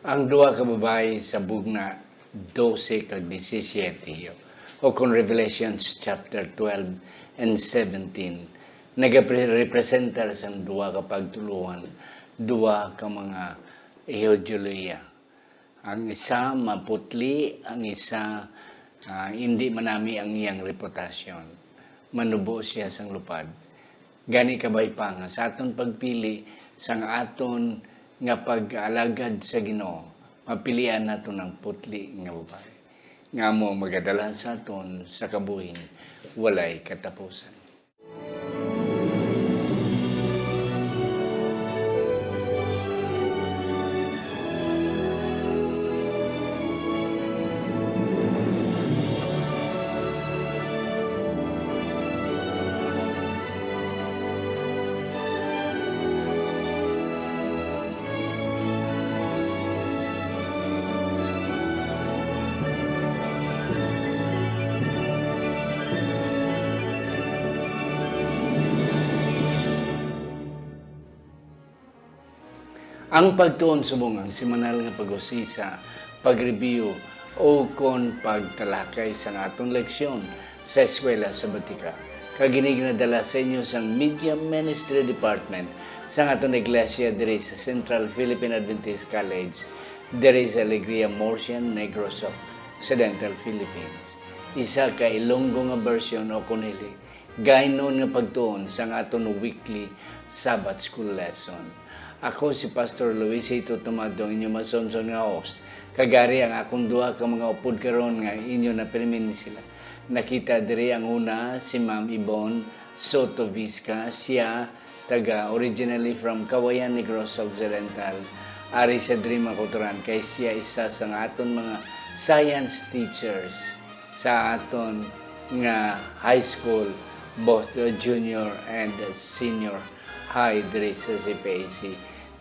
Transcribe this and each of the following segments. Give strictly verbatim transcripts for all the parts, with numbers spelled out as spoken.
Ang duha ka babayi sa Bugna dose kag disisiete, o kon Revelations chapter twelve and seventeen, nagarepresentar sang duha ka pagtuluhan, duha ka mga ideolohiya. Ang isa maputli, ang isa, ah, indi manami ang iyang reputasyon. Manubo siya sang lupad. Gani kabay pa nga sa aton pagpili sang aton nga pag-alagad sa Ginoo, mapilian naton ang putli nga babayi, nga amo ang magadala sa aton sa kabuhing walay katapusan. Ang pagtuon subong ang semanal nga pag-usisa, pag-review, o kon pagtalakay sa aton leksyon sa Eskwela Sabatika. Kag ini ginadala sa inyo sang Media Ministry Department sang aton iglesia diri sa Central Philippine Adventist College, diri sa Alegria, Murcia, Negros Occidental, Philippines. Isa ka Ilonggo nga bersyon o kon hili, gaynon nga pagtuon sang aton weekly Sabbath School lesson. Ako si Pastor Luisito Tomado, ang inyo masomson nga host. Kag ari ang akon duha ka mga upod karon nga inyo na pirmi ni sila. Nakita diri ang una, si Ma'am Yvonne Soto Visca. Siya taga originally from Cauayan, Negros Occidental. Ari sa diri mga kautoran kay siya isa sa nga aton mga science teachers sa aton nga high school, both, uh, junior and senior high diri sa C P A C.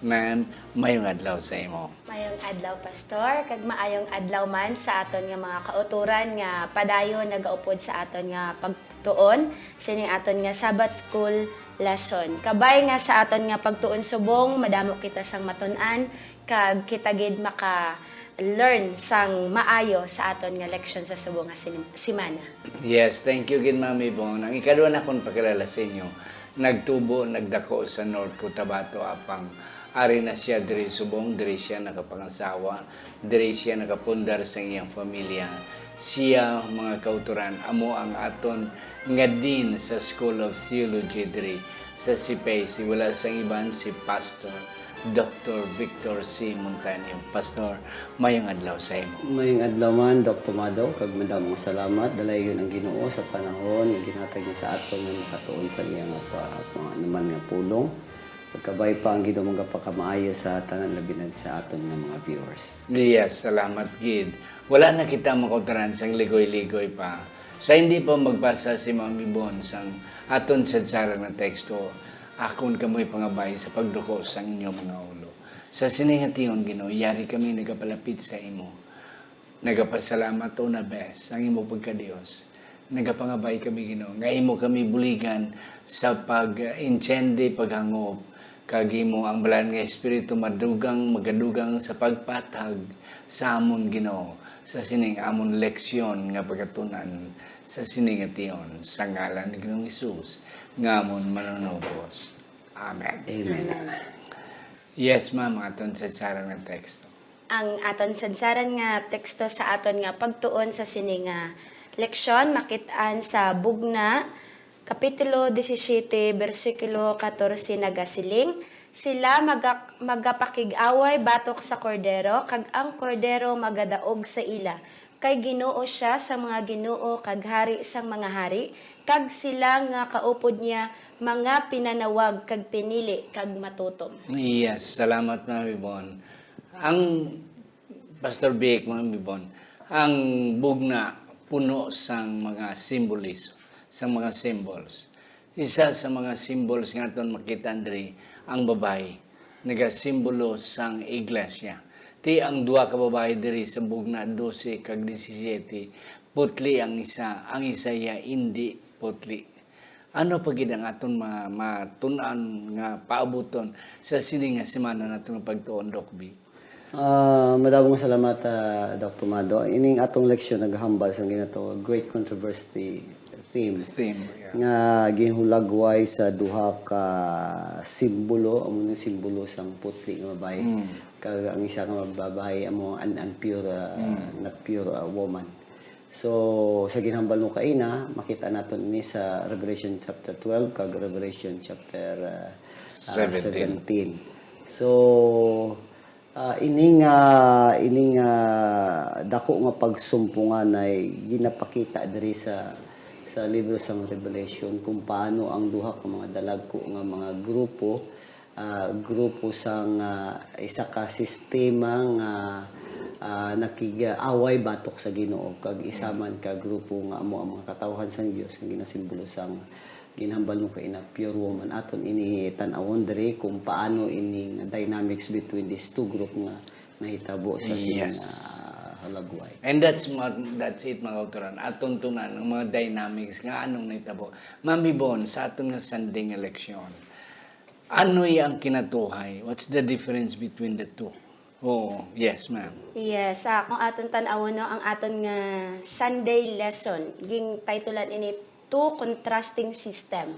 Ma'am, mayong adlaw sa imo. Mayong adlaw, Pastor, kag maayong adlaw man sa aton nga mga kautoran nga padayon nagaupod sa aton nga pagtuon sining aton nga Sabbath School lesson. Kabay nga sa aton nga pagtuon subong, madamo kita sang matun-an, kag kita gid maka-learn sang maayo sa aton nga leksyon sa subong nga sin-, semana. Yes, thank you gid, Ma'am Yvonne. Ang ikadua nakon pakilala sa inyo, nagtubo, nagdako sa North Cotabato, apang ari na siya diri subong, diri siya nakapangasawa, diri siya nakapundar sa iyang pamilya. Siya, mga kautoran, amo ang aton nga Dean sa School of Theology diri sa C P A C. Wala sang iban, si Pastor Doctor Victor C. Montaño. Pastor, mayong adlaw sa imo. Mayong adlaw man, Doc Tomado, kag madamo nga salamat. Dalaygon ang Ginoo sa panahon nga ginhatag niya sa aton nga makatuon sa iya nga pa-, mga naman nga pulong. Pagkabay pa ang Ginoo magapakamaayo sa tanan, labi na sa aton nga mga viewers. Yes, salamat gid. Wala na kita makautoran sang ligoy-ligoy pa. Sa hindi pa magbasa si Ma'am Yvonne sang aton sadsaran nga teksto, akon kamoy pangabay sa pagduko sang inyo mga ulo. Sa sini nga tion, Ginoo, yari kami nagapalapit sa imo. Nagapasalamat una bes ang imo pagka-Dios. Nagapangabay kami, Ginoo, nga imo kami buligan sa pag-intindi, paghangop, kag imo ang Balaan nga Espiritu madugang, magadugang sa pagpatag sa amon, Ginoo, sa sining amon leksyon nga pagatun-an sa sini nga tion, sa ngalan ni Ginoong Hesus nga amon Manunubos. Amen. Amen. Yes, ma'am, aton sadsaran nga teksto. Ang aton sadsaran nga teksto sa aton nga pagtuon sa sini nga leksyon makit-an sa Bugna, Kapitulo disisiete, bersikulo katorse, nagasiling, "Sila maga-, magapakig-away batok sa Kordero, kag ang Kordero magadaog sa ila, kay Ginoo sia sa mga ginoo kag Hari sang mga hari, kag sila nga kaupod niya mga pinanawag kag pinili kag matutom." Yes, salamat, Ma'am Yvonne. Ang Pastor Vic, Ma'am Yvonne, ang bugna puno sang mga simbolismo, sang mga symbols. Isa sa mga symbols nga aton makita diri ang babayi, nagasimbolo sang iglesia. Ti ang duha ka babayi diri sa bugna dose kag disisiete, putli ang isa, ang isa iya indi putli. Ano pa gid ang aton ma-, matun-an nga paabuton sa sini nga semana nato nga pagtuon, Doc B? Ah, madamo nga salamat, ah, Doc Tomado. Ining atong leksyon naghambal sa ginatawag Great Controversy theme, Theme, yeah. nga ginhulagway sa duha ka simbolo, amo nang simbolo sang putli nga babayi, kag ang isa nga babayi amo an, an pure, ah, not pure, ah, woman. So, sa ginhambal mo kaina, makita naton ini sa Revelation chapter twelve kag Revelation chapter, ah, ah, Seventeen. seventeen. So, ah, ini nga, ini nga dako nga pagsumpungan ay ginapakita diri sa, sa libro sang Revelation kung paano ang duha ka mga dalagko nga mga grupo, ah, grupo sang, ah, isa ka sistema nga, ah, nakig-away batok sa Ginoo, kag isa man ka grupo nga amo ang mga katawhan sang Dios nga ginasimbolo sang ginhambal mo kaina pure woman. Aton ini tan-awon diri kung paano ini nga dynamics between these two group nga nahitabo sa sining, Yes. ah, halagway. And that's ma- that's it, mga kautoran. Aton tunan ang mga dynamics nga anong nahitabo. Ma'am Yvonne, sa aton nga Sunday nga leksyon, ano ang kinatuhay? What's the difference between the two? Oh, yes, ma'am. Yes, ah, kung aton tan-awon, no, ang aton nga Sunday lesson, ging titulan ini Two Contrasting System.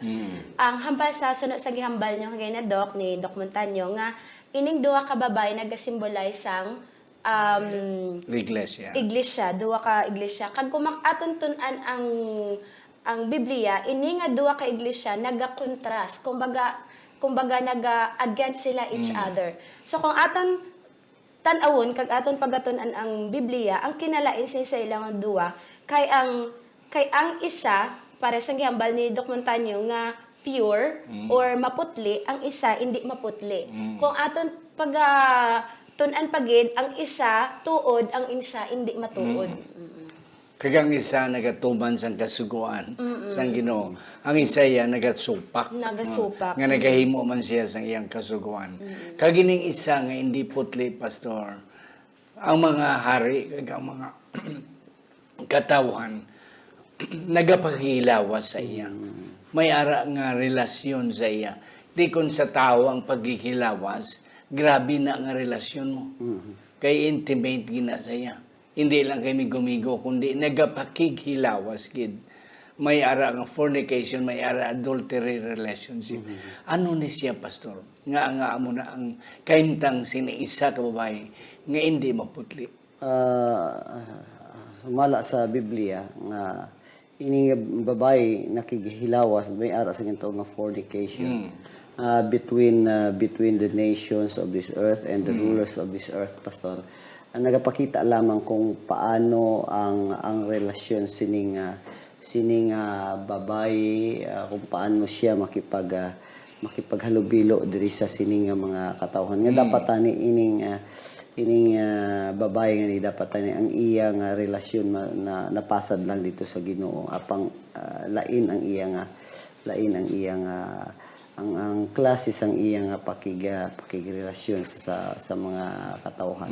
Ang hambal sa suno sa gihambal nyo kagay na Doc, ni Doc Montaño, nga ining duha ka babay nagasimbolize sang, um, Iglesia. Iglesia, duha ka iglesia. Kag kung mak-, aton tun-an ang, ang Biblia, ini nga duha ka iglesia nagakontras, kumbaga, kumbaga naga-against sila each other. So kung aton tan-awon kag aton pagatun-an ang Biblia, ang kinalain sa, sa ilang duwa kay ang, kay ang isa, para sa gihambal ni Doc Montaño, nga pure or maputli, ang isa hindi maputli. Kung aton pagatun-an pa gid, ang isa tuod, ang isa hindi matuod. Mm-mm. Kag ang isa nagatuman sang kasugoan sang Ginoo. Ang isa iya nagasupak. Nagasupak. Nga nagahimo man siya sang iyang kasugoan. Kag ining isa nga hindi putli, Pastor, ang mga hari kag ang mga katawhan nagapaghilawas sa iya. May ara nga relasyon sa iya. Di kon sa tawo ang paghihilawas, grabe na nga relasyon mo. Kay intimate gina sa iya. Hindi lang kay migo-migo, kundi nagapakighilawas gid. May ara nga fornication, may ara adultery relationship. Ano ni siya, Pastor? Nga, nga amo na ang kahimtang sini isa ka babayi nga hindi maputli. Ah, sumala sa Biblia nga ini nga babayi nakighilawas, may ara sa ginatawag nga fornication, ah, between, ah, between the nations of this earth and the rulers of this earth, Pastor. Ang nagapakita lamang kung paano ang, ang relasyon sining, ah, sining, ah, babayi, ah, kung paano siya makipag, ah, makipaghalubilo diri sa sini nga mga katawhan. Nga dapat tani ining, ah, ining, ah, babayi nga ni dapat tani ang iya nga relasyon na, na napasad lang dito sa Ginoo. Apang, ah, lain ang iya nga, lain ang iya nga, ang, ang klase sang iya nga pakig-, ah, pakigrelasyon sa, sa, sa mga katawhan.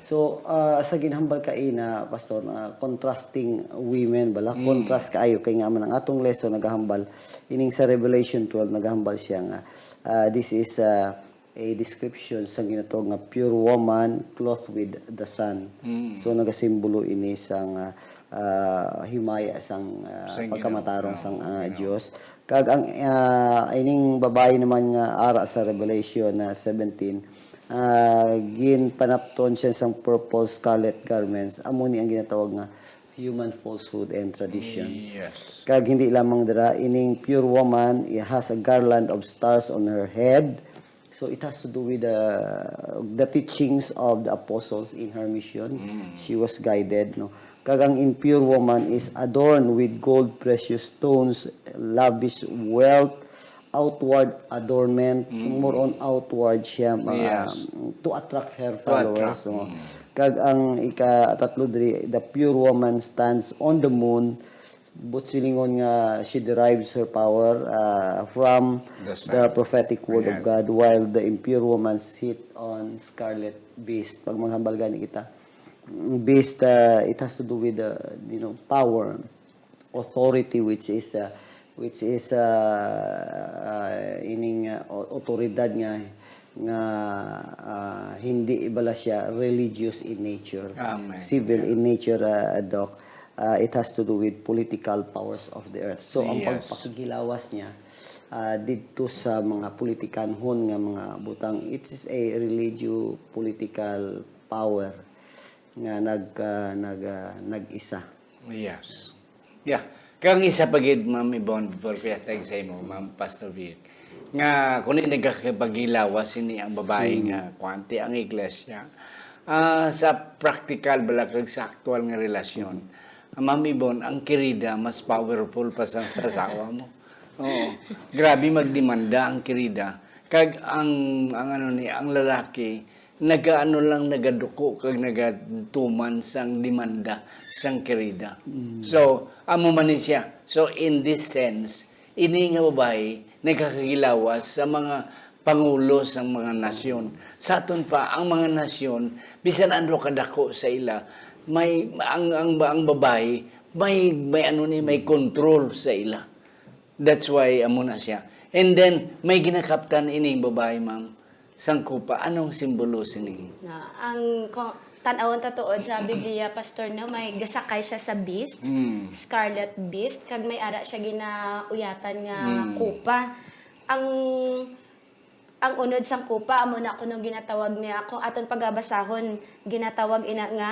So, ah, sa ginhambal kaina, Pastor, na contrasting women bala, contrast kaayo kay nga man ang atong lesson nagahambal ining sa Revelation twelve, nagahambal siya nga, ah, this is, ah, a description sa ginatawag nga pure woman clothed with the sun. So nagasimbolo ini sang, ah, ah, himaya sang, ah, Sang pagkamatarong Ginoo. Sang, ah, Dios. Kag ang, ah, ining babayi naman nga ara sa Revelation na seventeen, ah, ginpanapton siya sang purple scarlet garments. Amo ni ang ginatawag nga human falsehood and tradition. Yes. Kag hindi lamang dira, ining pure woman, it has a garland of stars on her head. So it has to do with the, the teachings of the apostles in her mission. She was guided, no? Kag ang impure woman is adorned with gold, precious stones, lavish wealth, outward adornment, more on outward siya, mga, Yes. um, to attract her To followers. attract. So, kag ang ikatatlo diri, the pure woman stands on the moon, but silingon nga she derives her power, ah, from The sun. The prophetic word of Ayan. God, while the impure woman sit on scarlet beast. Pag maghambal gani kita, beast, ah, it has to do with the, you know, power, authority, which is, ah, which is, ah, ah, ining, ah, au- autoridad nga nga, ah, hindi bala siya religious in nature, Amen. civil in nature, ah, Doc. Ah, it has to do with political powers of the earth. So, ang Yes. pagpakigilawas niya ah, didto sa mga politikanhon nga mga butang, it is a religio-political power nga nag, ah, nag, ah, nag-isa. Yes. Yeah. Kang isa pa gid, Ma'am Yvonne, before ko yatag sa imo, Ma'am Pastor Vic, nga kung nagakipaghilawas ini ang babae nga kuwanti ang iglesia, ah, sa practical bala kag sa aktual nga relasyon, Ma'am Yvonne, ang kirida mas powerful pa sa, sa asawa mo. Oo. Grabe magdemanda ang kirida. Kag ang, ang ano ni, ang lalaki, nagaano lang, nagaduko kag nagatuman sang demanda sang kirida. So, amo man ni siya. So, in this sense, ini nga babayi nagakagilawas sa mga pangulo sang mga nasyon. Sa aton pa, ang mga nasyon, bisan ano kadako sa ila, may ang ang ang babayi may may ano ni, may control sa ila. That's why amo na siya. And then may ginakaptan ining babayi, ma'am, sangkupa. Anong simbolo sini? Na, ang ko- tan-awon ta tuod sa Biblia, Pastor, no, may gasakay siya sa beast, Mm. scarlet beast, kag may ara siya ginauyatan nga Mm. kupa. Ang ang unod sang kupa amo na kuno ginatawag niya, kung aton pagabasahon, ginatawag ina nga,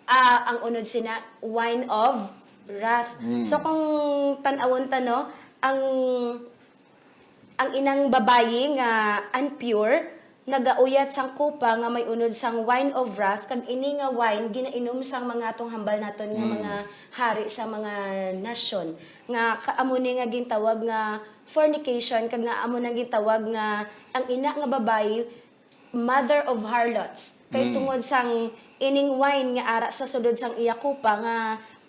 ah, ang unod sina wine of wrath. Mm. So kung tan-awon ta, no, ang ang inang babayi nga unpure nagauyat sang kupa nga may unod sang wine of wrath, kag ini nga wine ginainom sang mga atong hambal naton nga Mm. mga hari sa mga nasyon, nga ka- amo ni nga gintawag nga fornication, kag nga amo nang gintawag nga ang ina nga babayi mother of harlots. Kay Mm. tungod sang ining wine nga ara sa sulod sang iya kupa nga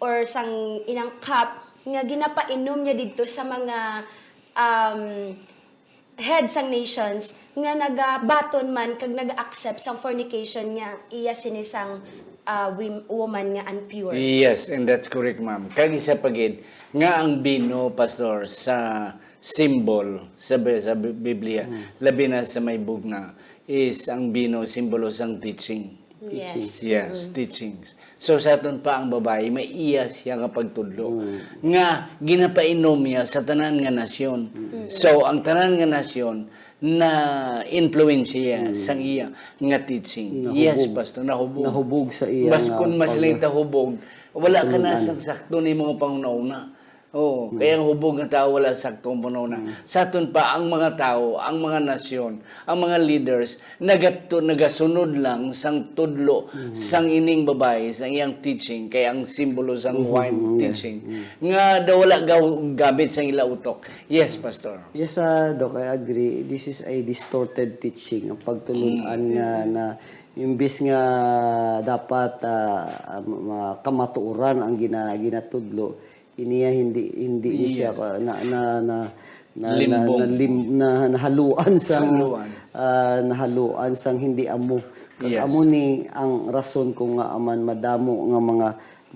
or sang inang cup nga ginapainom niya didto sa mga um, head sang nations nga nagabaton man kag nag-accept sang fornication nga iya sini sang ah, wim- woman nga unpure. Yes, and that's correct, ma'am. Kag isa pa gid, nga ang bino, Pastor, sa symbol sa, Bi- sa Bi- Biblia, labi na sa may bugna, is ang bino simbolo sang teaching. Yes. Yes, teachings. So sa aton pa ang babayi, may iya siya nga pagtudlo nga ginapainom niya sa tanan nga nasyon. So ang tanan nga nasyon na influensya sang iya nga teaching. Yes, Nahubog. Pastor, nahubog. Nahubog sa iya Mas nga pag- mas lang tahubog, wala ka na Pagtulunan. sa sakto ni mga pangunauna. Oh, kaya ang hubog nga tao wala sakto ang panahon na. Sa aton pa ang mga tao, ang mga nasyon, ang mga leaders nagato, nagasunod lang sang tudlo sang ining babayi, sang iyang teaching, kay ang simbolo sang wine Mm, yeah. teaching nga daw wala gaw- gamit sang ila utok. Yes, Pastor. Yes, ah, Doc, I agree. This is a distorted teaching. Ang pagtulun-an nga na imbis nga dapat ah, ah, ma- kamatuoran ang gina, ginatudlo, iniya hindi hindi ni siya Yes. ka- na na na na, na, Limbong. na, lim- na nahaluan sang Haluan. ah, nahaluan sang hindi amo. Kag Yes. Amo ni ang rason kung nga aman madamo nga mga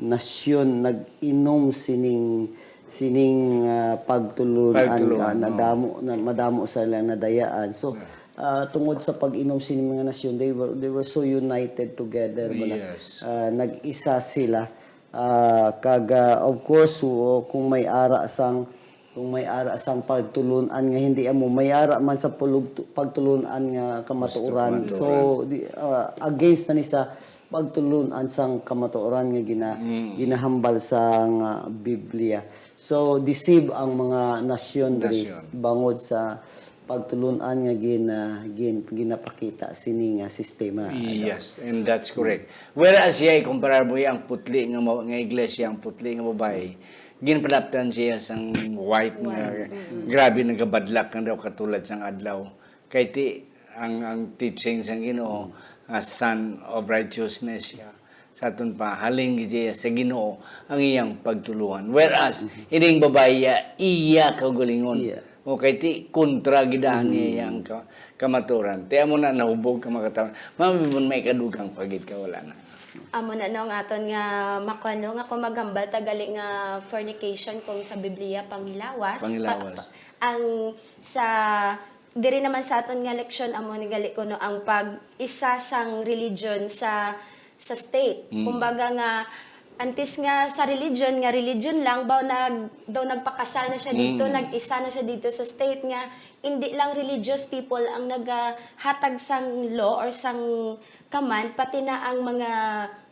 nasyon nag-inom sining sining ah, pagtulun-an Pagtulun-an, ah, no. nadamo na, madamo sa ilang nadayaan. So ah, tungod sa pag-inom sining mga nasyon, they were they were so united together, wala. Yes. Ah, nag-isa sila. Ah, kag ah, of course, o, kung may ara sang kung may ara sang pagtulun-an nga hindi amo, may ara man sa pulug- pagtulun-an nga kamatuoran. Gusto So, di, ah, against na ni sa pagtulun-an sang kamatuoran nga gina, ginahambal sang ah, Biblia. So, deceive ang mga nasyon diri Nasyon. bangod sa pagtulun-an nga gina, gin, ginapakita sini nga sistema. Yes, and that's correct. Whereas siya, ikumparar mo ang putli nga ma- nga iglesia, ang putli nga babayi, ginpalaptan siya sang white nga grabe nagabadlak nga daw katulad sang adlaw. Kay ti ang ang teaching sang Ginoo, ah, Son of Righteousness siya. Sa aton pa, halin gid siya sa Ginoo ang iyang pagtuluhan. Whereas ining babayi, iya kaugalingon. Iya. O kay ti kontra gid ang iyang ka, kamaturan. Ti amo na nahubog ka makataon. Mami mo may kadugang pa gid ka wala na. Amo na no, ang aton nga makuha, no, nga kung maghambal ta gali nga fornication kung sa Biblia, panghilawas. Panghilawas. Pa- pa- ang sa Diri naman sa aton nga leksyon, amo ni gali kuno ang pag-isa sang religion sa, sa state. Mm. Kumbaga nga, antes nga sa religion, nga religion lang, baw nag-, daw nagpakasal na siya dito, Mm. nag-isa na siya dito sa state nga, hindi lang religious people ang nagahatag sang law or sang command, pati na ang mga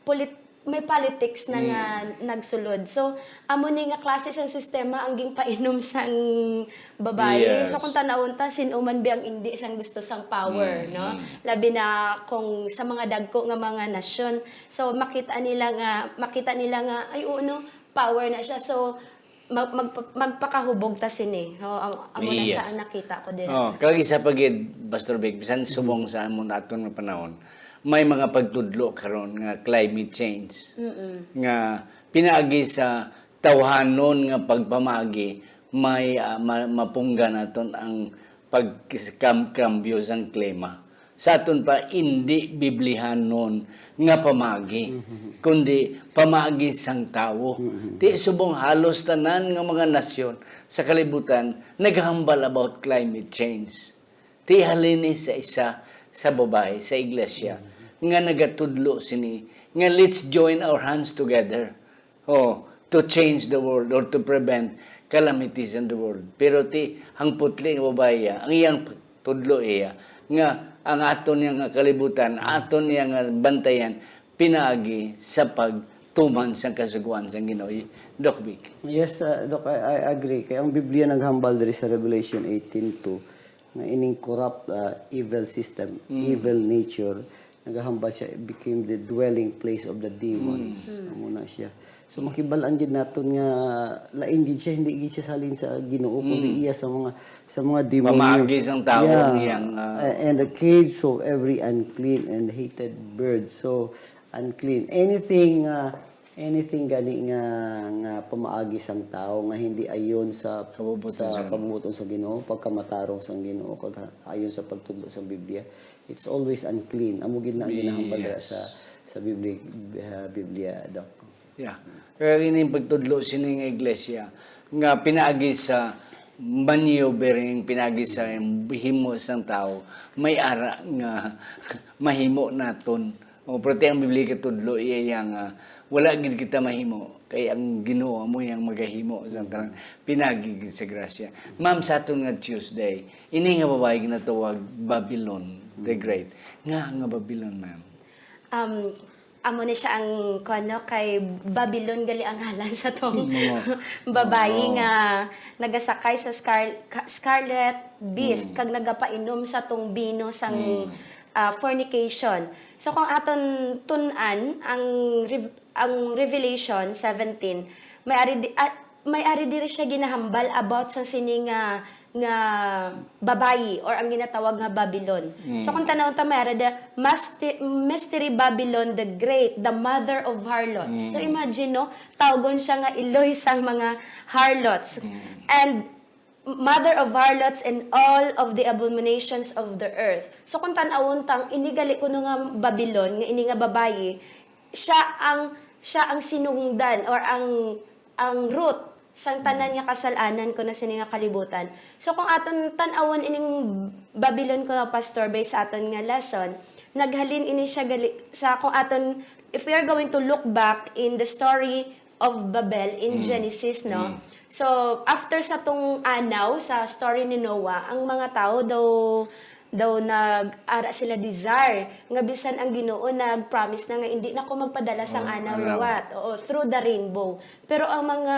polit-, may politics na nga Mm. nagsulod. So, amo ni nga klase sang sistema ang ginpainom sang babayi. Yes. So, kung tanawon ta, sin-o man bi ang indi sang gusto sang power, Mm, no? mm. Labi na kung sa mga dagko nga mga nasyon. So, makita nila nga, makita nila nga, ay, oo, no, power na siya. So, mag-, magpa-, magpakahubog ta sini. Oo, am-, amo na siya Yes. ang nakita ko dira. Oh, kag isa pa gid, Pastor Vic, bisan subong sa amon aton nga panahon, may mga pagtudlo karon nga climate change, Mm-mm. nga pinaagi sa tawhanon nga pagpamaagi, may, ah, ma-, mapunggan naton ang pagkambyo sang klima. Sa aton pa, indi Biblihanon nga pamaagi, Mhm. kundi pamaagi sang tawo. Mhm. Ti subong halos tanan nga mga nasyon sa kalibutan naghambal about climate change. Ti halin ni sa isa sa babayi sa iglesia Mhm. nga nagatudlo sini nga, "Let's join our hands together." Oh, to change the world or to prevent calamities in the world. Pero ti, ang putli nga babayi, ang iyang tudlo iya, nga ang aton niya nga kalibutan, aton niya nga bantayan, pinaagi sa pagtuman sang kasugoan sang Ginoo. Doc Vic. Yes, uh, Doc, I, I agree. Kay ang Biblia naghambal diri sa Revelation eighteen two, nga ining corrupt, uh, evil system, Mm. evil nature, nagahambal siya, it became the dwelling place of the demons. Mm. Mm. Amo na siya. So, makibal-an gid naton nga lain gid siya, hindi gid siya salin sa Ginoo, kundi Mm. iya sa mga, sa mga demonyo. Pamaagi sang tawo Yeah. niyang, ah, A-, and the cage of every unclean and hated bird. So, unclean. Anything, ah, anything gani nga, nga pamaagi sang tawo nga hindi ayon sa, Kabubuton sa sa Ginoo. kabubuton sa Ginoo, pagkamatarong sang Ginoo, kag ha-, ayon sa pagtudlo sang Biblia, it's always unclean. Amo gid na ang ginahambal dira Yes. sa, sa Bibli-, ah, Biblia, Doc. Yeah. Kaya ini ang pagtudlo sini nga iglesia nga pinaagi sa maneuvering, pinaagi sa himo sang tawo, may ara nga mahimo naton. O, pero ti ang Biblia katudlo, iya, iya nga, wala gid kita mahimo, kay ang Ginoo amo yang magahimo sa tanan, pinaagi gid sa grasya. Ma'am, sa aton nga Tuesday, ini nga babayi ginatawag Babylon the Great. Nga nga Babylon, ma'am? Um, amo ni siya ang, kuwan, no, kay Babylon gali ang ngalan sa tong Mga babayi Oo. nga nagasakay sa scar-, ka-, scarlet beast, Mm. kag nagapainom sa tong bino sang, Mm. ah, fornication. So, kung aton tun-an ang rev-, ang Revelation seventeen, may ari di-, ah, may ari diri siya ginahambal about sa sini nga, nga babayi or ang ginatawag nga Babylon. Mm. So, kung tanawon ta, may ari da, "Masti-, Mystery Babylon the Great, the mother of harlots." So, Mm. imagine, no? Tawgon siya nga iloy sang mga harlots. Mm. And mother of harlots and all of the abominations of the earth. So, kung tan-awon tang ini gali kuno nga Babylon, nga ini nga babayi, siya ang, siya ang sinugdan or ang, ang root sang tanan nga kasal-anan kuno sini nga kalibutan. So, kung aton tan-awon ining Babylon kuno, Pastor, based sa aton nga lesson, naghalin ini siya gali, sa kung aton, if we are going to look back in the story of Babel in Mm. Genesis, no? Mm. So, after sa tong anaw, sa story ni Noah, ang mga tao daw, daw nag-ara sila desire nga bisan ang Ginoo nag-promise na nga hindi na ko magpadala sang Oh, anaw anaw. liwat. Oo, through the rainbow. Pero ang mga,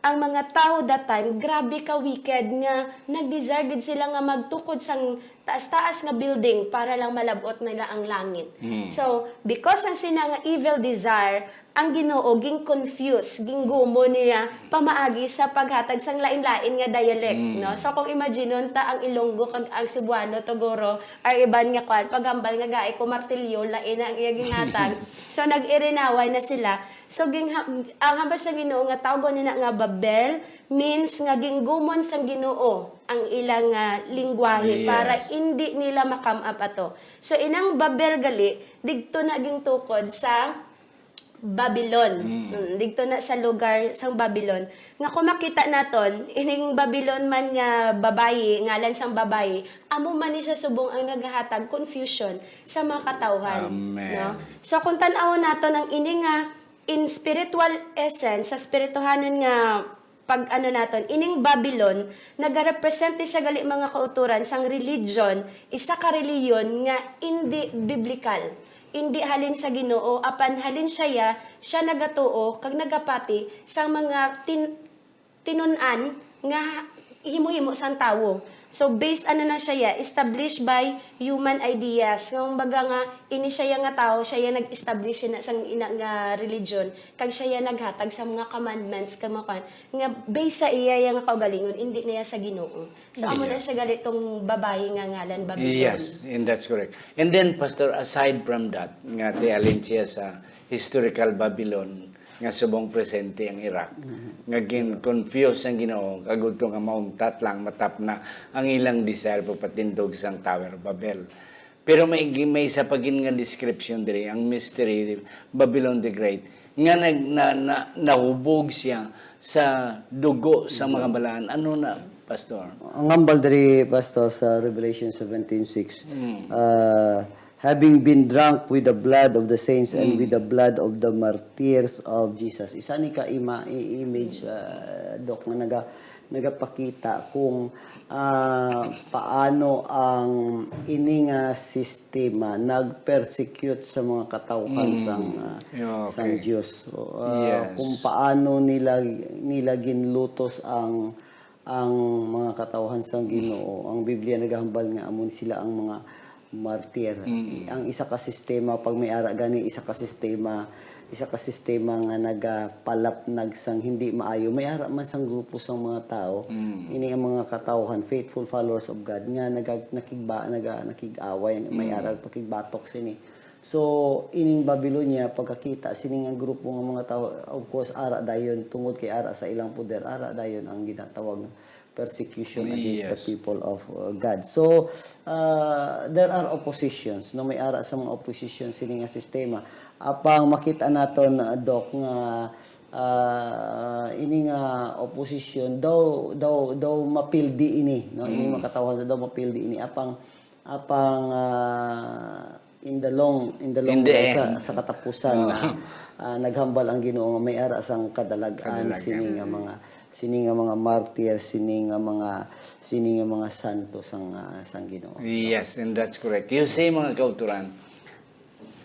ang mga tao that time, grabe ka wicked nga nag-desire gid sila nga magtukod sang taas-taas nga building para lang malab-ot nila ang langit. Mm. So, because ang sina nga evil desire, ang Ginoo ging-confuse, ginggumo niya pamaagi sa paghatag sang lain-lain nga dialect, Mm. no? So, kung imaginon ta ang Ilonggo kag ang Cebuano, Togoro, or iban nga kwan, paghambal nga gahi ko martilyo, lain na ang iya ginhatag. So, nag-irinaway na sila. So, ging-, ang hambal sa Ginoo nga tawgon nina nga Babel means nga ginggumon sang Ginoo ang ilang, ah, lingwahe Yes. para indi nila ma-come up ato. So, inang Babel gali, digto na gingtukod sa Babylon. Mm. Mm, didto na sa lugar sang Babylon. Nga kung makita naton, ining Babylon man nga babayi, ngalan sang babayi, amo man ni siya subong ang nagahatag confusion sa mga katawhan, Amen. no? So, kung tan-awon naton ang ini nga in spiritual essence, sa spirituhanon nga pag-ano naton, ining Babylon, nagarepresent ni siya gali, mga kautoran, sang religion, isa ka reliyon nga indi biblikal, indi halin sa Ginoo, apan halin siya ya, siya nagatuo kag nagapati sang mga tin-, tinun-an nga himo-himo sang tawo. So, based ano na siya ya, established by human ideas. Nga, kumbaga nga, ini siya ya nga tawo, siya ya nag-establish na sang ina nga religion, kag siya ya naghatag sa mga commandments kag mga kuan, nga based sa iya ya nga kaugalingon, indi na ya sa Ginoo. So, amo na Yes. siya gali tong babayi nga ngalan Babylon. Yes, and that's correct. And then, Pastor, aside from that, nga tialin siya sa historical Babylon, nga subong presente ang Iraq, Mm-hmm. nga gin-confuse ang Ginoo, kag udto nga mauntat lang, matapna ang ilang desire pagpatindog sang Tower of Babel. Pero may, may isa pa gid nga description diri, ang mystery, Babylon the Great, nga nag-, na, na, nahubog siya sa dugo sa mga Dugo. balaan. Ano na, Pastor? Ang hambal diri, Pastor, sa Revelation seventeen six, Mm. ah, "Having been drunk with the blood of the saints and Mm. with the blood of the martyrs of Jesus." Isa ni ka ima-, i-, image, ah, Doc, nga naga-, nagapakita kung, ah, paano ang ini nga sistema nag-persecute sa mga katawhan Mm. sang, ah, Yeah, sang okay. Dios. So, ah, Yes. kung paano nila, nila ginlutos ang, ang mga katawhan sang Ginoo. Ang Biblia nagahambal nga amon sila ang mga martir. Mm. Ang isa ka sistema, pag may ara gani, isa ka sistema, isa ka sistema nga nagapalapnag sang hindi maayo, may ara man sang grupo sang mga tawo. Mm. Ini ang mga katawhan, faithful followers of God, nga naga-, nakigba-, naga-, nakig-away, may Mm. ara pakigbatok sini. So, ining Babylonia, pagkakita sini nga grupo nga mga tawo, of course, ara dayon, tungod kay ara sa ilang poder, ara dayon ang ginatawag persecution against the Yes. people of, uh, God. So, uh, there are oppositions, no? May ara sa mga opposition sini nga sistema. Apang makita naton, uh, Doc, nga, uh, ini nga opposition daw, daw, daw mapildi ini, no? Ini Mm. mga katawhan daw mapildi ini. Apang, apang, uh, in the long, in the long In the run, sa, end. sa katapusan, Oo. ah, ah, naghambal ang Ginoo nga may ara sang kadalag-an Kadalag-an. sini nga mga, sini nga mga martir, sini nga mga, sini nga mga santo sang, ah, sang Ginoo. Yes, and that's correct. You see, mga kauturan,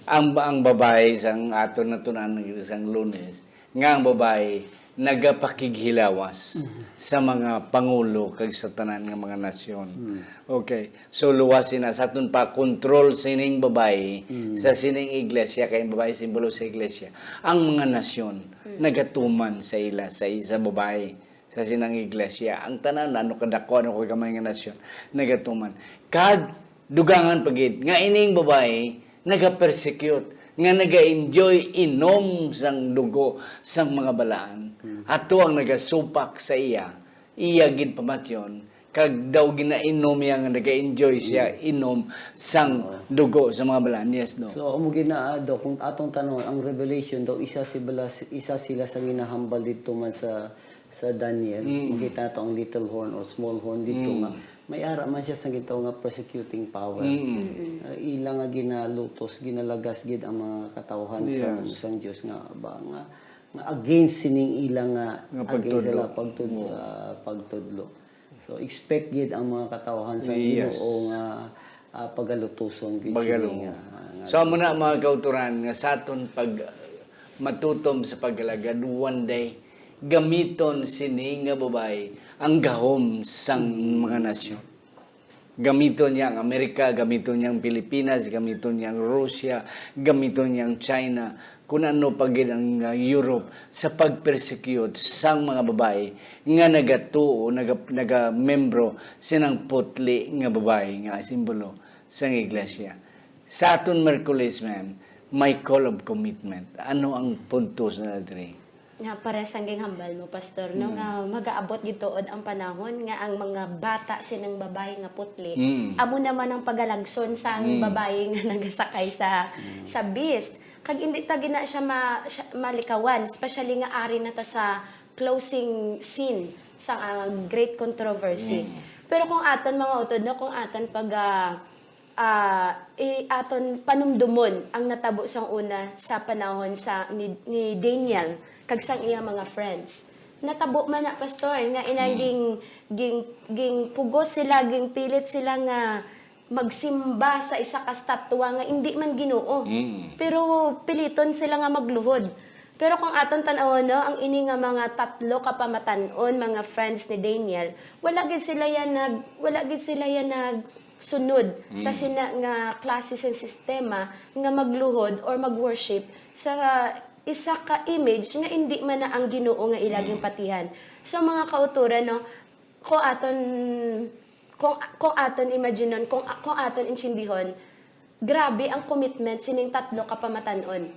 ang, ang babayi sang aton natun-an sang Lunes, nga ang babayi nagapakighilawas Mhm. sa mga pangulo kag sa tanan nga mga nasyon. Mhm. Okay. So, luwas sina sa aton pa control sining babayi Mhm. sa sining iglesia, kay ang babayi simbolo sa iglesia. Ang mga nasyon Mhm. nagatuman sa ila, sa isa babayi, sa sinang iglesia. Ang tanan, ano kadako, ano kagamay nga nasyon, nagatuman. Kag dugangan pa gid nga ining babayi naga-persecute, nga naga-enjoy inom sang dugo sang mga balaan. Hmm. Ato ang nagasupak sa iya, iya gid pamatyon, kag daw ginainom niya nga naga-enjoy siya Hmm. inom sang Oo. dugo sa mga balaan. Yes, no? So, amo gid na, ah, Doc, kung atong tanong, ang Revelation daw, isa sila, isa sila sa ginahambal didto man sa sa Daniel, Mm. makita nato ang little horn or small horn dito Mm. nga may ara man siya sa gitawag nga persecuting power. Mm. Ah, ila nga ginalutos, ginalagas gid ang mga katawhan sang, Yes. sang Dios nga ba nga, nga against sining ila nga Nga against pagtudlo. sila pagtud-, Oo. ah, pagtudlo. So, expect gid ang mga katawhan sang Yes. Ginoo nga, ah, pagalutuson gid Pagaluto. sini nga, nga So, amo na, mga kauturan, nga sa aton pag matutom sa pag-alagad, one day, gamiton sini nga babayi ang gahom sang Mm. mga nasyon. Gamiton niya ang Amerika, gamiton niya ang Pilipinas, gamiton niya ang Russia, gamiton niya ang China, kun ano pa gid ang, uh, Europe, sa pag-persecute sang mga babayi nga nagatuo, naga-, nagamembro sinang putli nga babayi nga simbolo sang iglesia. Sa aton Miyerkules, ma'am, may call of commitment. Ano ang punto sa diri? Nga para sa ginhambal mo, Pastor, no, Mm. nga magaabot gid tuod ang panahon nga ang mga bata sining babayi nga putli, Mm. amo naman ang pagalagson sang Mm. babayi nga nagasakay sa, Mm. sa beast. Kag hindi ta gina siya ma-, siya malikawan, especially nga ari na ta sa closing scene sa, ah, great controversy. Mm. Pero kung aton, mga utod, no, kung aton pag, ah, ah, i-, aton panumdumon ang natabo sang una sa panahon sa ni, ni Daniel kag sang iya mga friends. Natabo man na, Pastor, nga inang Mm. ging, ging, gingpugos sila, gingpilit sila nga magsimba sa isa ka statwa nga indi man Ginoo. Mm. Pero piliton sila nga magluhod. Pero kung aton tan-awon, no, ang ini nga mga tatlo ka pamatan-on, mga friends ni Daniel, wala gid sila yan nag-, wala gid sila yan nagsunod sa Mm. sina nga klase sing sistema nga magluhod or mag-worship sa isa ka image nga indi man na ang Ginoo nga ila Mm. ginpatihan. So, mga kauturan, no, kung aton, kung, kung aton imaginon, kung, kung aton intindihon, grabe ang commitment sining tatlo ka pamatan-on.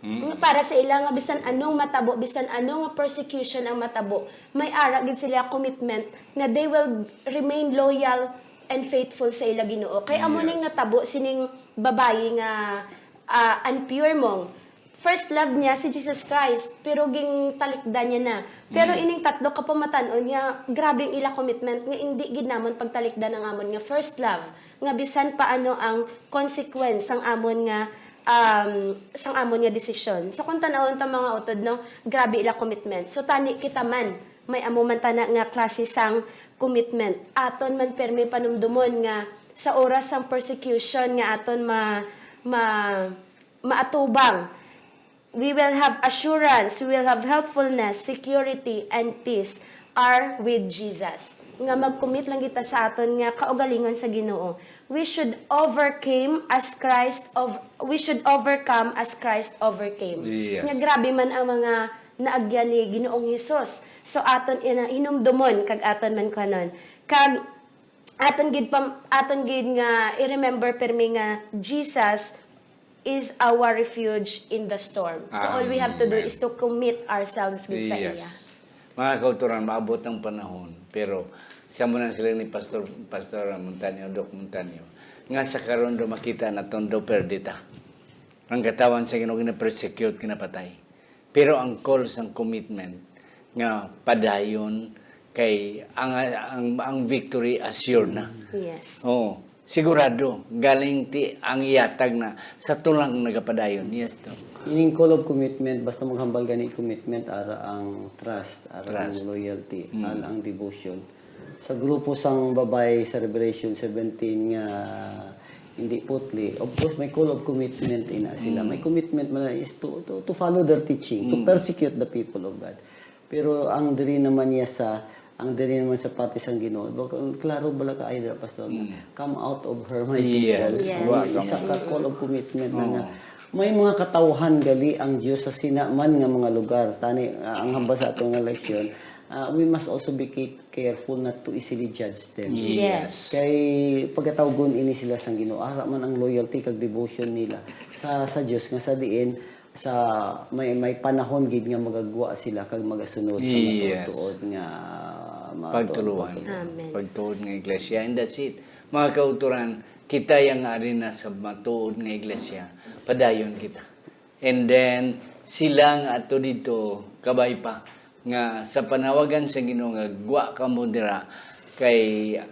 Mm. Nga para sa ila nga bisan anong matabo, bisan ano nga persecution ang matabo, may ara gid sila commitment nga they will remain loyal and faithful sa ila Ginoo. Kay amo ning Yes. natabo sining babayi nga, ah, unpure mong first love niya si Jesus Christ, pero gintalikdan niya na. Pero Mm. ining tatlo ka pamatan-on nga grabe ang ila commitment nga indi gid namon pagtalikdan ang amon nga first love, nga bisan pa ano ang consequence sang amon nga, um, sang amon nga desisyon. So kung tan-awon ta, mga utod, no, grabe ila commitment. So tani kita man, may amo man tana nga klase sang commitment. Aton man permi panumdumon nga sa oras sang persecution nga aton ma-, ma-, maatubang, we will have assurance, we will have helpfulness, security, and peace are with Jesus. Nga mag-commit lang kita sa aton nga kaugalingon sa Ginoo. We should overcome as Christ of, we should overcome as Christ overcame. Yes. Nga grabe man ang mga naagyan ni Ginoong Hesus. So aton ina-, hinumdomon kag aton man kuhanon. Kag aton gid pam-, aton gid nga i-remember permi nga Jesus is our refuge in the storm. So all we have to do Amen. is to commit ourselves gid sa iya. Yes. Mga kauturan, maabot ang panahon, pero sa mo nang sila ni Pastor, Pastor Montaño, Doc Montaño, nga sa karon do makita naton do perdita. Ang katawan sa Ginoo gina-persecute, ginapatay. Pero ang call sang commitment nga padayon kay ang, ang, ang victory assured na. Yes. Oh, sigurado galing ti ang iyatag na sa tulang nagapadayon. Yes, to. Ining call of commitment, basta maghambal gani commitment, ara ang trust, ara ang Trust. loyalty, Mm. ara ang devotion. Sa grupo sang babayi sa Revelation seventeen nga hindi putli, of course, may call of commitment ina sila. Mm. May commitment man is to, to, to follow their teaching, to Mm. persecute the people of God. Pero ang diri naman niya sa, ang diri naman sa parte sang Ginoo, baka, klaro bala ka, ay, dira, Pastor, nga, Mm. "Come out of her, my Yes. people." Yes. Wa Isa ka ka mo. call of commitment na nga. Oo. May mga katawhan gali ang Dios sa sina man nga mga lugar. Tani, ah, ang hambal sa aton nga leksyon, ah, we must also be ca-, careful not to easily judge them. Yes. Yes. Kay pagkatawgon ini sila sang Ginoo, ara man ang loyalty kag devotion nila sa, sa Dios, nga sa diin sa may, may panahon gid nga magagwa sila kag magasunod sa Yes. matuod-tuod nga, matuod Pagtuluhan. nga Amen. Pagtuon nga iglesia. And that's it. Mga kauturan, kita yang ari na sa matuod nga iglesia. Padayon kita. And then, sila nga ato dito, kabay pa, nga sa panawagan sa Ginoo nga gwa kamo dira, kay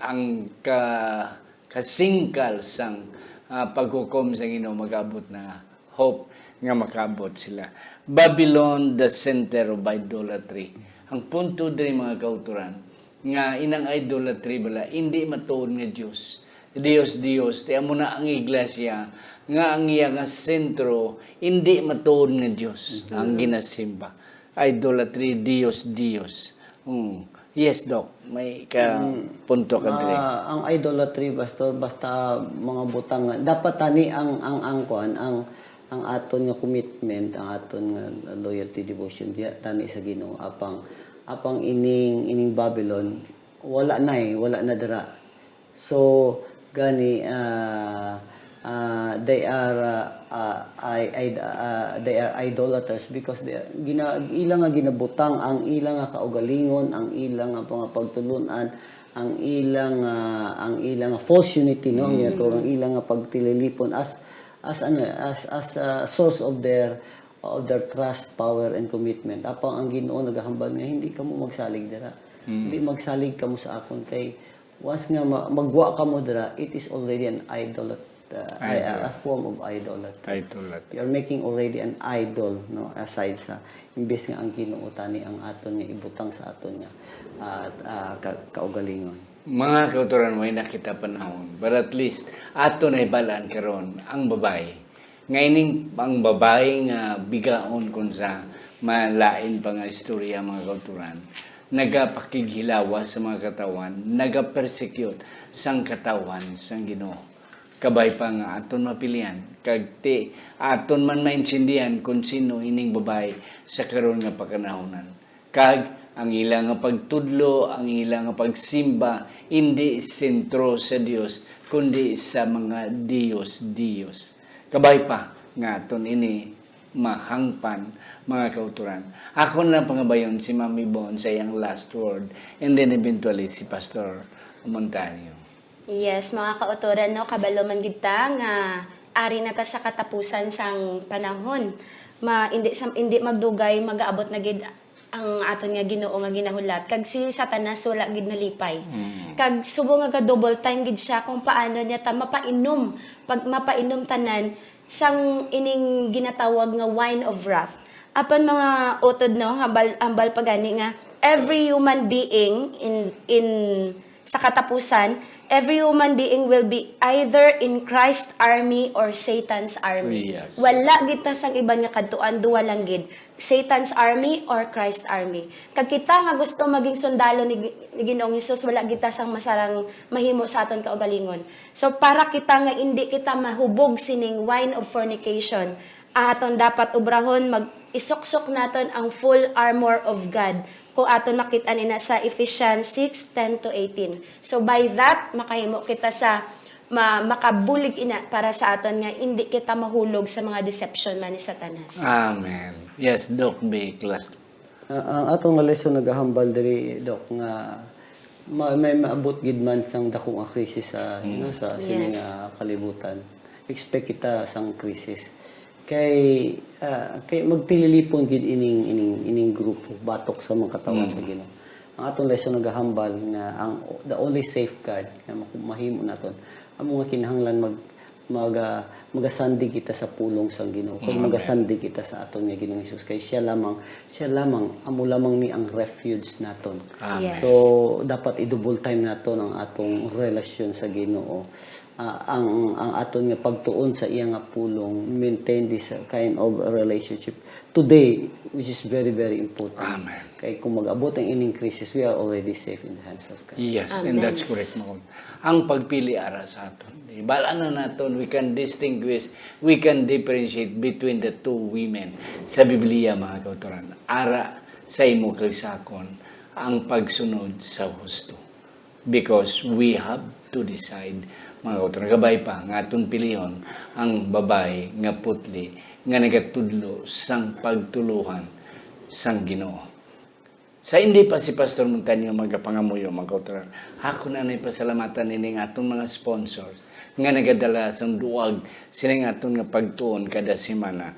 ang ka-, kasingkal sang, ah, paghukom sa Ginoo mag-abot na, hope nga makaabot sila. Babylon, the center of idolatry. Ang punto diri, mga kauturan, nga inang idolatry bala, hindi matuod nga Dios. Dios, Dios, ti amo na ang iglesia nga ang iya nga sentro, hindi matuod nga Dios ang Mhm. ginasimba. Idolatry, Dios, Dios. Mm. Yes, Doc. May ka Mm. punto ka diri. Ah, ang idolatry, Pastor, basta mga butang nga, dapat tani ang, ang, ang kuan, ang, ang aton nga commitment, ang aton nga loyalty, devotion, diha tani sa Ginoo. Apang, apang ining, ining Babylon, wala na eh, wala na dira. So, gani, ah, ah, they are, ah, ah, I, I, ah, they are idolaters because they are, gina-, ila nga ginabutang ang ila nga kaugalingon, ang ila nga mga pagtulun-an, ang ila nga, ang ila nga false unity, no? Ang Mm. ginatawag, ang ila nga pagtililipon as, As ano, as, as a source of their, of their trust, power, and commitment. Apang ang Ginoo nagahambal nga, "Hindi kamo magsalig dira. Mm. Hindi magsalig kamo sa akon, kay once nga ma-, magwa kamo dira, it is already an idol, uh, Idol. a form of idolatry. Idolatry. You're making already an idol, no, aside sa, imbes nga ang Ginoo tani ang aton nga ibutang sa aton nga, ah, ah, ka-, kaugalingon." Mga kautoran, way na kita panahon, but at least ato na hibalaan karon ang babayi. Nga ining ang babayi nga bigaon kun sa malain pa nga istorya, mga kautoran, nagapakighilawas sa mga katawhan, nagapersecute sang katawhan sang Ginoo. Kabay pa nga aton mapilian, kag ti aton man maintindihan kon sino ining babayi sa karon nga pagkanahonan. Kag ang ila nga pagtudlo, ang ila nga pagsimba, indi sentro sa Dios, kundi sa mga diyos-diyos. Kabay pa nga aton ini mahangpan, mga kautoran. Ako na lang pangabayon si Mami Bon sa iyang last word, and then eventually si Pastor Montaño. Yes, mga kautoran, no, kabalo man gid ta nga ari na ta sa katapusan sang panahon. Ma, indi sa, indi magdugay, magaabot na gid ang aton nga Ginoo nga ginahulat. Kag si Satanas wala gid nalipay. Mm. Kag subong nga ga-double time gid siya kung paano niya ta mapainom, pag mapainom tanan sang ining ginatawag nga wine of wrath. Apan mga utod, no, hambal, hambal pa gani nga every human being in, in sa katapusan, every human being will be either in Christ's army or Satan's army. Yes. Wala gid ta sang iban nga kadtuan, duha lang gid, Satan's army or Christ's army. Kag kita nga gusto maging sundalo ni, ni Ginoong Hesus, wala gid ta sang masarang mahimo sa aton kaugalingon. So, para kita nga indi kita mahubog sining wine of fornication, ang aton dapat obrahon, mag-isuksok naton ang full armor of God. Kung aton makit-an ina sa Ephesians six ten to eighteen. So, by that, makahimo kita sa ma-, makabulig ina para sa aton nga indi kita mahulog sa mga deception man ni Satanas. Amen. Yes, Doc Vic, last. Ah, ang aton nga lesson nagahambal diri, Doc, nga ma-, may maabot gid man sang dako nga krisis sa, you know, Mm. sa sini Yes. nga kalibutan. Expect kita sang krisis. Kay, ah, kay magtililipon gid ining, ining, ining grupo batok sa mga katawhan Mm. sa Ginoo. Ang aton lesson nagahambal nga ang, the only safeguard nga maku-, mahimo naton, amo nga kinahanglan mag-, maga-, magasandig kita sa pulong sang Ginoo, kag Amen. magasandig kita sa aton nga Ginoong Hesus, kay siya lamang, siya lamang, amo lamang ni ang refuge naton. Amen. Yes. So, dapat i-double time naton ang atong relasyon sa Ginoo. Ah, ang, ang aton nga pagtuon sa iya nga pulong, maintain this kind of relationship today, which is very, very important. Amen. Kay kung mag-abot ang ining crisis, we are already safe in the hands of God. Yes, and Amen. that's correct, Maong. Ang pagpili ara sa aton. Ibal-an na naton, we can distinguish, we can differentiate between the two women sa Biblia, mga kautoran. Ara sa imo kag sa akon ang pagsunod sa husto. Because we have to decide, mga kautoran. Kabay pa nga aton pilihon ang babayi nga putli nga nagatudlo sang pagtuluhan sang Ginoo. Sa hindi pa si Pastor Montaño magapangamuyo, mga kautoran, ako na nay pasalamatan ining aton mga sponsors nga nagadala sang duwag sining aton nga pagtuon kada semana.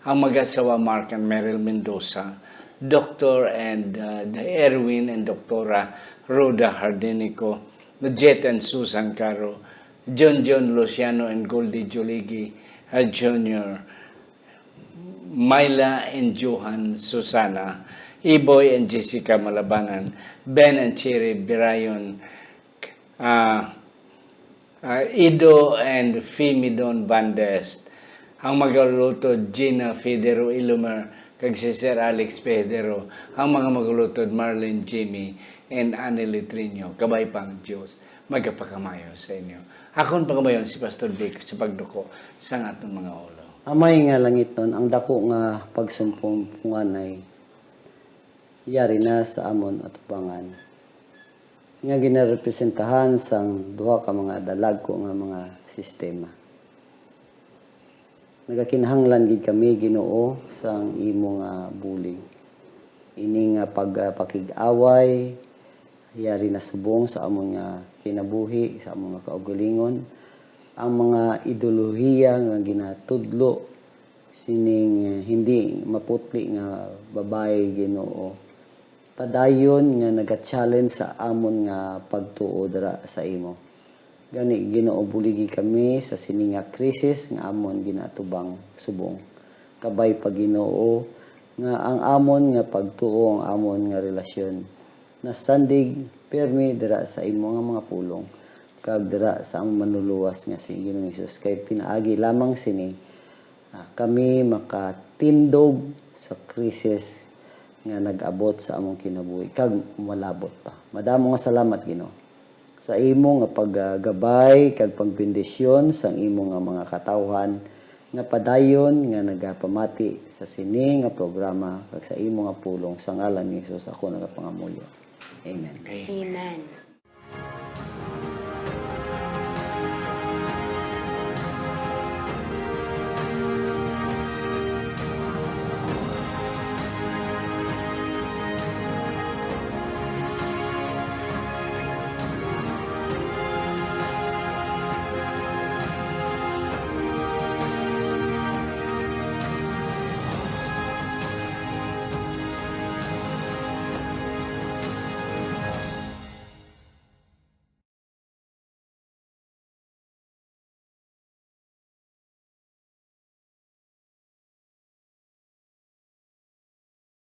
Ang mag-asawa Mark and Meryl Mendoza, Doctor and, uh, Erwin and Doktora Rhoda Hardinico, Jet and Susan Caro, John John Luciano and Goldie Joligi, uh, Junior, Myla and Johan Susana, Iboy and Jessica Malabanan, Ben and Cherry Birayon, ah, ah, Ido and Fimidon Bandes, ang magalutod Gina Federo Ilumer, kag si Sir Alex Federo, ang mga magalutod Marlene Jimmy and Annie Litrino. Kabay pang Dios magapakamayo sa inyo. Akon pangabayon si Pastor Vic sa pagduko sang aton mga ulo. Amay nga langitnon, ang dako nga pagsumpong punganay yari na sa amon atubangan, nga ginarepresentahan sang duha ka mga dalagko nga mga sistema. Nagakinahanglan gid kami, Ginoo, sang imo nga bulig. Ini nga pag-, ah, pakig-away, yari na subong sa amon nga kinabuhi, sa amon nga kaugalingon. ang mga ideolohiya nga ginatudlo sining hindi maputli nga babayi, Ginoo, padayon nga naga-challenge sa amon nga pagtuo dira sa imo. Gani, Ginoo, buligi kami sa sini nga krisis nga amon ginaatubang subong. Kabay pa, Ginoo, nga ang amon nga pagtuo, ang amon nga relasyon nasandig pirmi dira sa imo nga mga pulong, kag dira sa amon Manluluwas nga si Ginoong Jesus. Kay pinaagi lamang sini, ah, kami makatindog sa krisis nga nag-abot sa among kinabuhi, kag malabot pa. Madamo nga salamat, Ginoo, sa imo nga paggabay kag pagbendisyon sang imo nga mga katawhan nga padayon nga nagapamati sa sini nga programa, kag sa imo nga pulong. Sa ngalan ni Jesus ako nagapangamuyo. Amen. Amen.